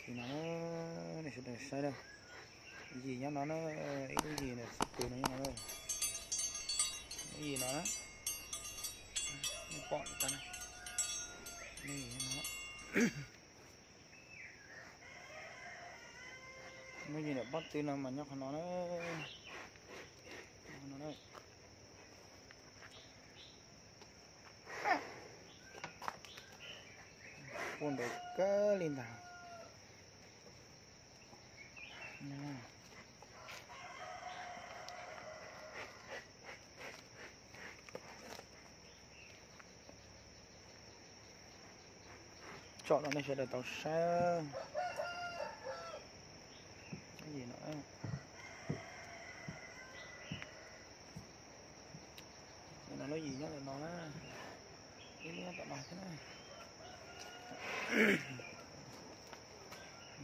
Yim no, nej sawv daws saib na, yim nyob no na, ib lub yim ntawm xub pwg no nyob no, lub yim no na, nej pom tas na, lub yim ntawm pob tw no mas nyob qhov no na, no na. Kuj ntev kawg li ntag. Tsom no nej sawv daws tau saib. Yim no, no lub yim nyob ntawm no na, ib lub nyob tom no thiab na.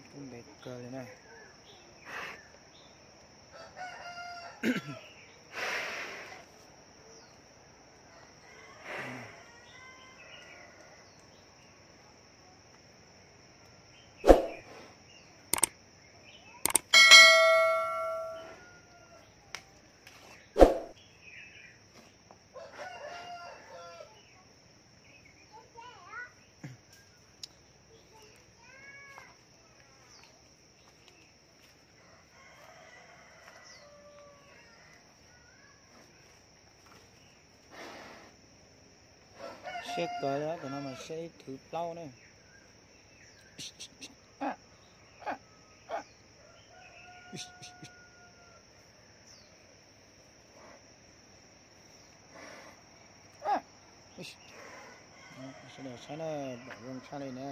Kuj ntev kawg li na. Siab kawg li, tam no mas siab ib thwv plaub ne. Sawv daws saib na, pom zoo tshaj li na.